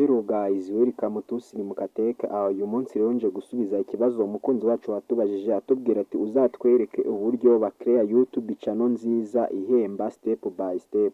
Hello guys, welcome to Sirimuka Tech. Uyu munsi rero nje gusubiza ikibazo umukunzi wacu watubajije, atubwira ati: "Uzatwereke uburyo bacreya YouTube channel nziza ihemba step by step."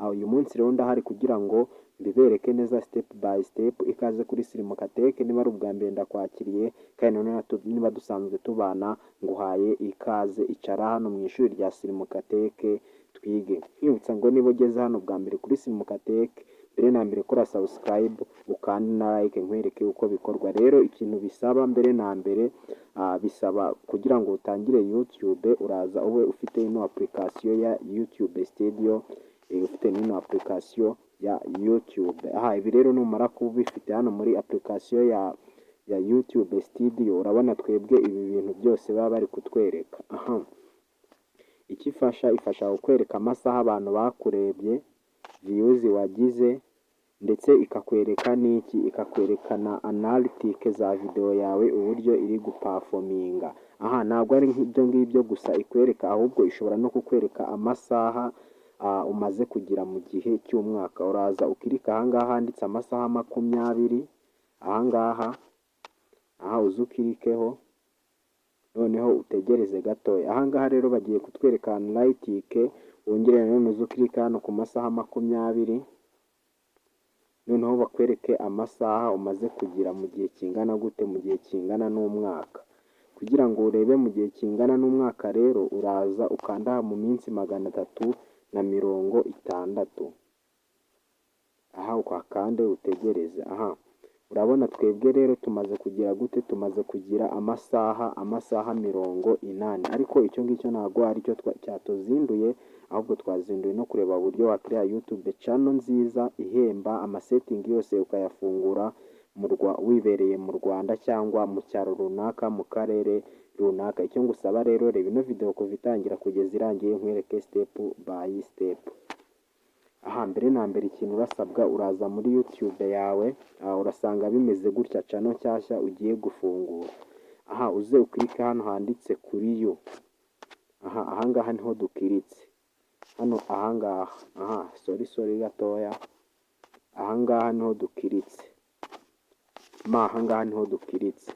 Uyu munsi rero ndahari kugira ngo mbibereke neza step by step. Ikaze kuri Sirimuka Tech. Niba ari ubwa mbere ndakwakiriye, kandi noneho niba dusanzwe tubana nguhaye ikaze. Icara hano mu ishuri rya Sirimuka Tech twige. Nkwibutsa ngo niba ugeze hano bwa mbere kuri Sirimuka Tech, mbere na mbere kora subscribe, ukande na like, nkwereke uko bikorwa. Rero ikintu bisaba mbere na mbere, bisaba kugira ngo utangire YouTube, uraza ube ufite ino application ya YouTube Studio, ufite n'ino application ya YouTube. Aha ibi rero numara kuba ubifite hano muri application ya YouTube Studio, urabona twebwe ibi bintu byose baba bari kutwereka. Aha icyo ifasha, ifasha kukwereka amasaha abantu bakurebye, views wagize, ndetse ikakwereka n'iki, ikakwereka na analytics za video yawe, uburyo iri guperforminga. Aha ntabwo ari nk'ibyo ngibyo gusa ikwereka, ahubwo ishobora no kukwereka amasaha umaze kugira mu gihe cy'umwaka. Uraza uclicka ahangaha handitse amasaha 20, ahangaha, aha uze uclickeho, noneho utegereze gatoya. Ahangaha rero bagiye kutwereka analytics. Wongere nanone uze uclicke hano ku masaha 20, noneho bakwereke amasaha umaze kugira mu gihe kingana gute, mu gihe kingana n'umwaka. Kugira ngo urebe mu gihe kingana n'umwaka rero, uraza ukanda mu minsi 360, aha ukakande utegereze. Aha urabona twebwe rero tumaze kugira gute? Tumaze kugira amasaha 80. Ariko icyo ngicyo ntabwo aricyo cyatuzinduye, ahubwo twazinduye no kureba uburyo wacreya YouTube channel nziza ihemba, amasettings yose ukayafungura wibereye mu Rwanda cyangwa mu cyaro runaka, mu karere runaka. Icyo ngusaba rero, reba ino video kuva itangira kugeza irangiye, nkwereke step by step. Aha mbere na mbere ikintu urasabwa, uraza muri YouTube yawe, urasanga bimeze gutya, channel nshyashya ugiye gufungura. Aha uze uclicke hano handitse kuri you. Aha ahangaha niho duclickitse hano ahangaha. Aha sorry, sorry gatoya, ahangaha niho duclickitse ma, ahangaha niho duclickitse.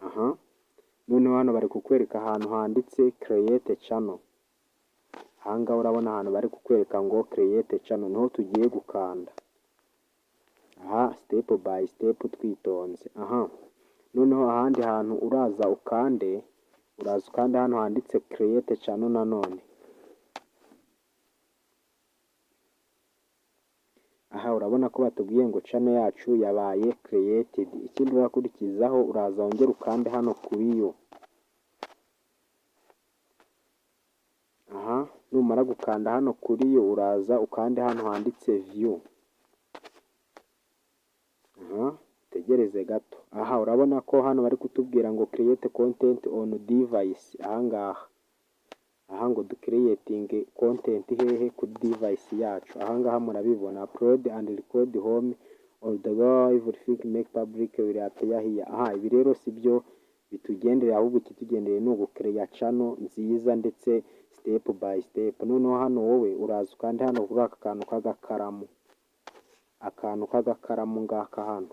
Aha noneho hano bari kukwereka ahantu handitse create channel. Ahangaha urabona ahantu bari kukwereka ngo create channel, niho tugiye gukanda. Aha step by step twitonze. Aha noneho ahandi hantu uraza ukande, uraza ukande hano handitse create channel nanone. Aha urabona ko batubwiye ngo channel yacu yabaye created. Ikindi urakurikizaho, uraza wongere ukande hano kuri you. Aha numara gukanda hano kuri you, uraza ukande hano handitse view. Aha utegereze gato. Aha urabona ko hano bari kutubwira ngo create content on device. Ahangaha, aha ngo ducreatinge content hehe? Kuri device yacu. Ahangaha murabibona, upload and record home or the go, everything make public will appear here. Aha ibi rero si byo bitugendeye, ahubwo ikitugendeye ni ugucreya channel nziza ndetse step by step. Noneho hano wowe uraza ukande hano kuri aka kantu k'agakaramu, akantu k'agakaramu ngaka hano,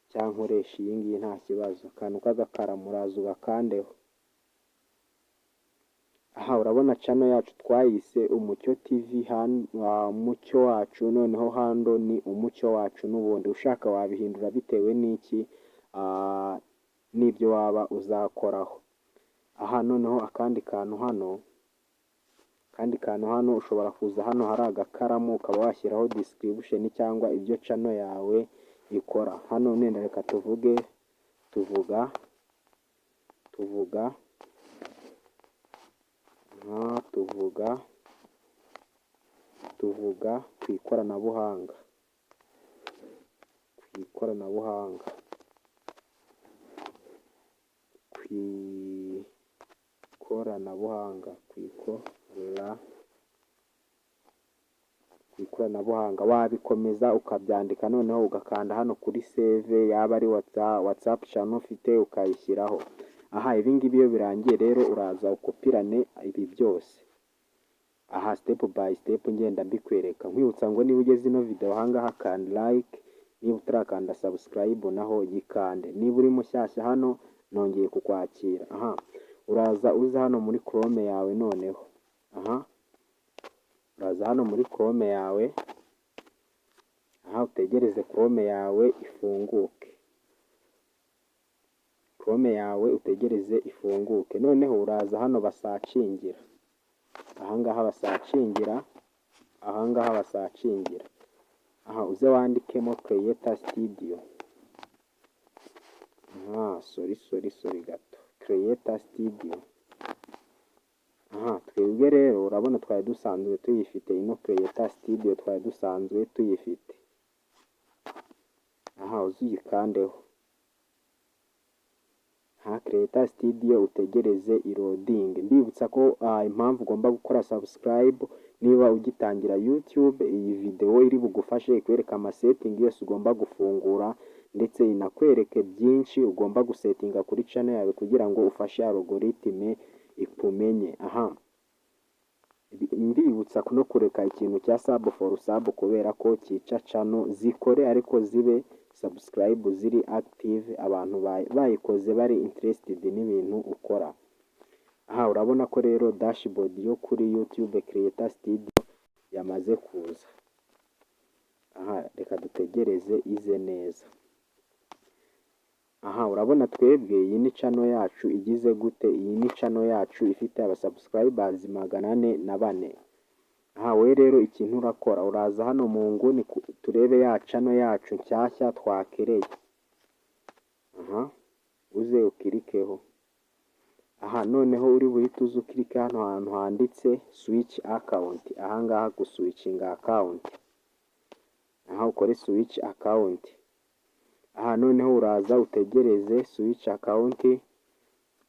cyangwa nkoresha iyi ngiyi nta kibazo. Akantu k'agakaramu uraza ugakandeho. Aha urabona channel yacu twayise Umucyo TV, Umucyo Wacu. Noneho hano ni Umucyo Wacu n'ubundi ushaka wabihindura bitewe n'iki, n'ibyo waba uzakoraho. Aha noneho akandi kantu hano, akandi kantu hano, ushobora kuza hano hari agakaramu ukaba washyiraho description cyangwa ibyo channel yawe ikora. Hano nenda reka tuvuge tuvuga ku ikoranabuhanga, ku ikoranabuhanga, ku ikoranabuhanga, ku ikoranabuhanga. Wabikomeza ukabyandika, noneho ugakanda hano kuri save, yaba ari WhatsApp channel ufite ukayishyiraho. Aha ibi ngibi iyo birangiye rero, uraza ukopirane ibi byose. Aha step by step ngenda mbikwereka. Nkwibutsa ngo niba ugeze ino video ahangaha, kanda like. Niba utarakanda subscribe naho yikande. Niba uri mushyashya hano, nongeye kukwakira. Aha uraza uza hano muri Chrome yawe. Noneho aha uraza hano muri Chrome yawe. Aha utegereze Chrome yawe ifunguke. Chrome yawe utegereze ifunguke. Noneho uraza hano basearchingira, ahangaha basearchingira, ahangaha basearchingira. Aha uze wandikemo Creator Studio. Aha, sorry, sorry, sorry gato, Creator Studio. Aha twebwe rero urabona twari dusanzwe tuyifite ino Creator Studio, twari dusanzwe tuyifite. Aha uze uyikandeho. Aha Creator Studio, utegereze iloadinge. Mbibutsa ko impamvu ugomba gukora subscribe niba ugitangira YouTube, iyi video iri bugufashe ikwereka amasetting yose ugomba gufungura, ndetse inakwereke byinshi ugomba gusettinga kuri channel yawe kugira ngo ufashe algorithm ikumenye. Aha mbibutsa no kureka ikintu cya sub for sub, kubera ko cyica channel. Zikore ariko zibe subscribe ziri active, abantu bayikoze bari interested n'ibintu ukora. Aha urabona ko rero dashboard yo kuri YouTube Creator Studio yamaze kuza. Aha reka dutegereze ize neza. Aha urabona twebwe iyi ni channel yacu igize gute? Iyi ni channel yacu ifite abasubscribers 404. Aha we rero ikintu urakora, uraza hano mu nguni turebe ya channel yacu nshyashya twacreateye. Aha uze uclickeho. Aha noneho uri buhite uza uclicke hano hantu handitse switch account, aha ngaha guswitchinga account. Aha ukore switch account. Aha noneho uraza utegereze switch account,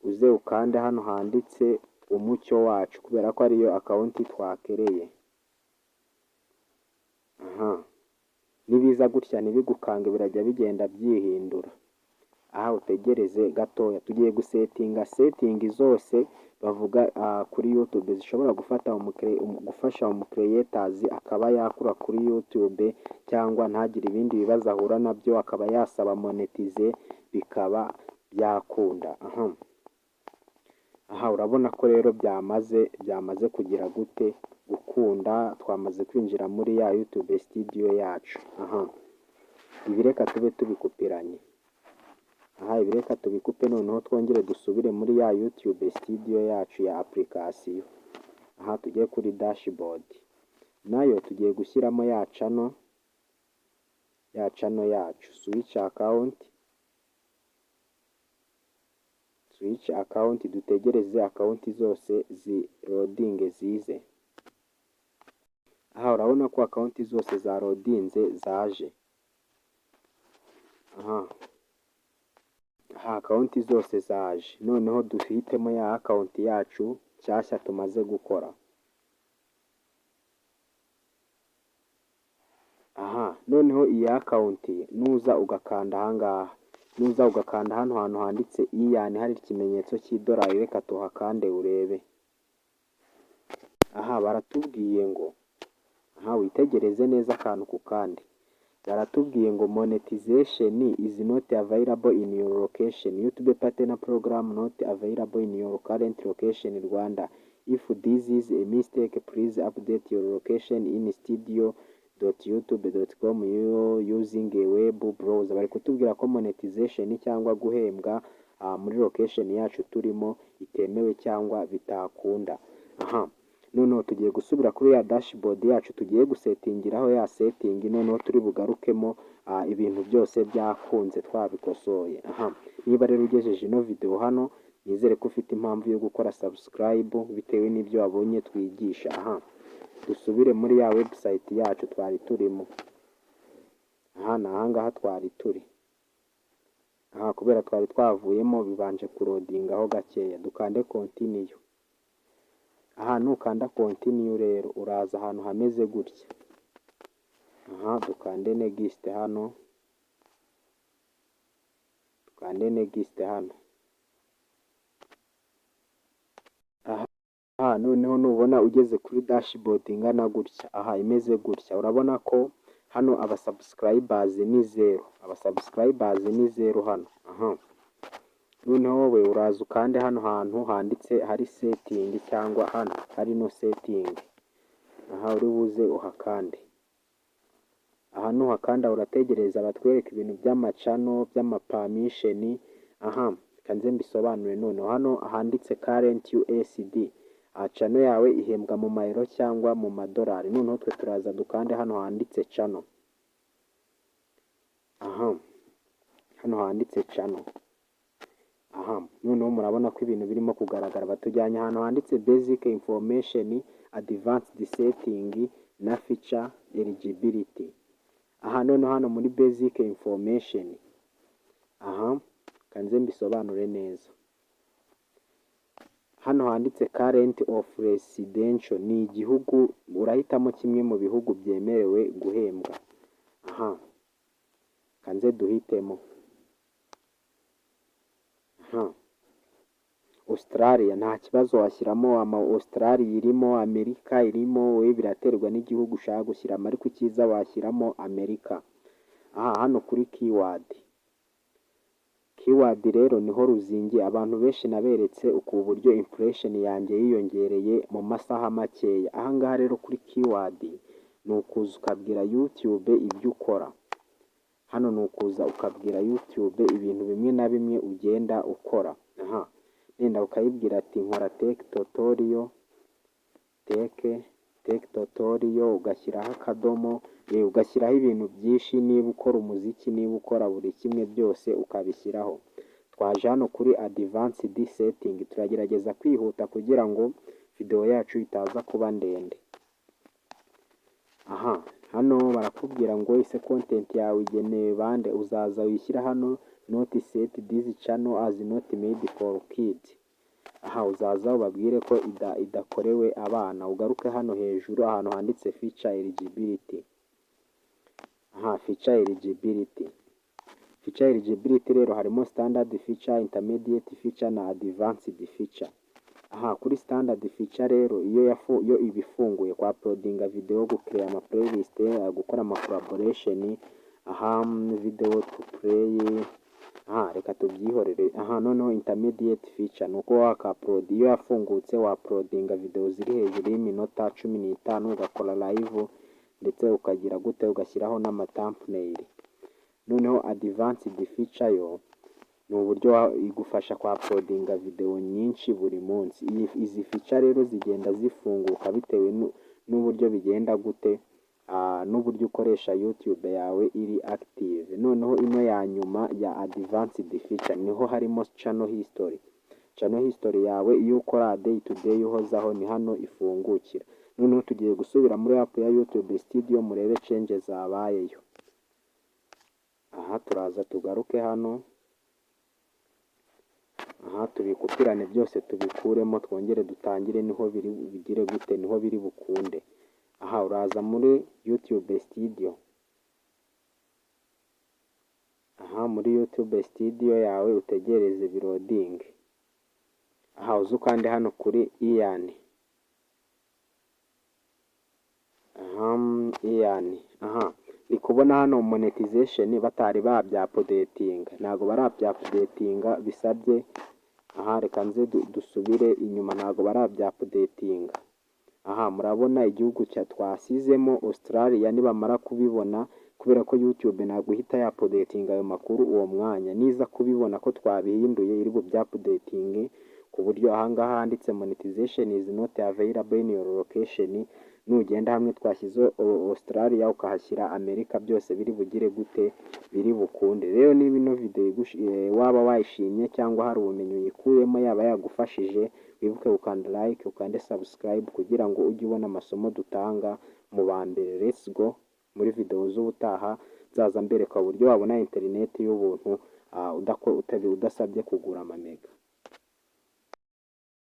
uze ukande hano handitse Umucyo Wacu, kubera ko ariyo account twacreateye. Aha nibiza gutya ntibigukange, birajya bigenda byihindura. Aha utegereze gatoya, tugiye gusettinga setting zose bavuga kuri YouTube zishobora gufata gufasha umucreators akaba yakura kuri YouTube, cyangwa ntagire ibindi bibazo ahura nabyo, akaba yasaba monetize bikaba byakunda. Aha urabona ko rero byamaze kugira gute? Gukunda. Twamaze kwinjira muri ya YouTube Studio yacu. Aha ibi reka tube tubikupiranye. Aha ibi reka tubikupe, noneho twongere dusubire muri ya YouTube Studio yacu ya application. Aha tujye kuri dashboard, nayo tugiye gushyiramo ya channel yacu. Switch account, switch account, dutegereze account zose ziloadinge zize. Aha urabona ko account zose zaloadinze zaje. Aha account zose zaje, noneho duhitemo ya account yacu nshyashya tumaze gukora. Aha noneho iyi account nuza ugakanda ahangaha, nuza ugakanda hano hantu handitse earn, hari ikimenyetso cy'idolari, reka tuhakande urebe. Aha baratubwiye ngo, aha witegereze neza akantu ku kandi, baratubwiye ngo "Monetization is not available in your location. YouTube Partner Program not available in your current location, Rwanda. If this is a mistake, please update your location in studio.youtube.com using a web browser." Bari kutubwira ko monetization cyangwa guhembwa muri location yacu turimo itemewe cyangwa bitakunda. Aha noneho tugiye gusubira kuri ya dashboard yacu tugiye gusettingiraho ya setting. Noneho turi bugarukemo ibintu byose byakunze, twabikosoye. Aha niba rero ugejeje ino video hano, nizere ko ufite impamvu yo gukora subscribe bitewe n'ibyo wabonye twigisha. Aha dusubire muri ya website yacu twari turimo. Aha ni ahangaha twari turi. Aha kubera twari twavuyemo, bibanje kuloadingaho gakeya. Dukande continue. Aha nukanda continue rero, uraza ahantu hameze gutya. Aha dukande next hano, dukande next hano. Aha noneho nubona ugeze kuri dashboard ingana gutya, aha imeze gutya, urabona ko Hano aba subscribers ni zero, aba subscribers ni zero hano. Aha noneho wowe uraza ukande hano hantu handitse hari setting, cyangwa hano hari no setting. Aha uri buze uhakande. Aha nuhakanda urategereza batwereka ibintu by'ama channel, by'ama permission. Aha kanze mbisobanure. Noneho hano handitse current USD, aha channel yawe ihembwa mu mayero cyangwa mu madolari. Noneho twe turaza dukande hano handitse channel. Aha hano handitse channel. Aha noneho murabona ko ibintu birimo kugaragara. Batujyanye ahantu handitse basic information, advanced setting na feature eligibility. Aha noneho hano muri basic information, aha kanze mbisobanure neza. Hano handitse current of residential ni igihugu, urahitamo kimwe mu bihugu byemerewe guhembwa. Aha kanze duhitemo, aha Australia nta kibazo, washyiramo ama Australia irimo, Amerika irimo, wowe biraterwa n'igihugu ushaka gushyiramo, ariko icyiza washyiramo Amerika. Aha hano kuri keyword, keyword rero niho ruzingiye. Abantu benshi naberetse uku buryo impression yanjye yiyongereye mu masaha makeya. Aha ngaha rero kuri keyword ni ukuza ukabwira YouTube ibyo ukora. Hano ni ukuza ukabwira YouTube ibintu bimwe na bimwe ugenda ukora. Aha wenda ukayibwira ati nkora tech tutorial, tech tutorial, ugashyiraho akadomo, ugashyiraho ibintu byinshi, niba ukora umuziki, niba ukora buri kimwe byose ukabishyiraho. Twaje hano kuri advanced setting, turagerageza kwihuta kugira ngo video yacu itaza kuba ndende. Aha hano barakubwira ngo ese content yawe igenewe bande? Uzaza wishyira hano note set this channel as not made for kids. Aha uzaza ubabwire ko idakorewe abana. Ugaruke hano hejuru ahantu handitse feature eligibility. Aha feature eligibility, feature eligibility rero harimo standard feature, intermediate feature na advanced feature. Aha kuri standard feature rero iyo yafu yo iba ifunguye kwa uploadinga video, gucreate ama playlist, gukora ama collaboration, aha video to play, aha reka tubyihorere. Aha noneho intermediate feature ni uko waka upload, iyo yafungutse wa uploadinga video ziri hejuru y'iminota 15, ugakora live, ndetse ukagira gute, ugashyiraho n'ama thumbnail. Noneho advanced feature yo ni uburyo igufasha kwa uploadinga video nyinshi buri munsi. Izi feature rero zigenda zifunguka bitewe n'uburyo bigenda gute, n'uburyo ukoresha YouTube yawe iri active. Noneho ino ya nyuma ya advanced feature niho harimo channel history. Channel history yawe iyo ukora day to day uhozaho ni hano ifungukira. Noneho tugiye gusubira muri app ya YouTube Studio murebe changes zabayeyo. Aha turaza tugaruke hano, aha tubikupirane byose tubikuremo, twongere dutangire, niho biri bigire gute, niho biri bukunde. Aha uraza muri YouTube Studio. Aha muri YouTube Studio yawe utegereze biloadinge. Aha uze ukande hano kuri Earn. Aha Earn, aha ndi kubona hano monetization batari babyaupdatinga, ntabwo barabyaupdatinga bisabye. Aha reka nze dusubire inyuma, ntabwo barabyaupdatinga. Aha murabona igihugu cya twasizemo Australia, nibamara kubibona, kubera ko YouTube ntabwo ihita yaupdatinga ayo makuru uwo mwanya, niza kubibona ko twabihinduye iri bubyaupdatinge, ku buryo ahangaha handitse monetization is not available in your location, nugenda hamwe twashyize Australia ukahashyira Amerika, byose biri bugire gute, biri bukunde. Rero niba ino video waba wayishimye cyangwa hari ubumenyi uyikuyemo yaba yagufashije, wibuke gukanda like, ukande subscribe kugira ngo ujye ubona amasomo dutanga mu ba mbere. Let's go, muri video z'ubutaha nzaza mbereka uburyo wabona interineti y'ubuntu udasabye kugura amamega.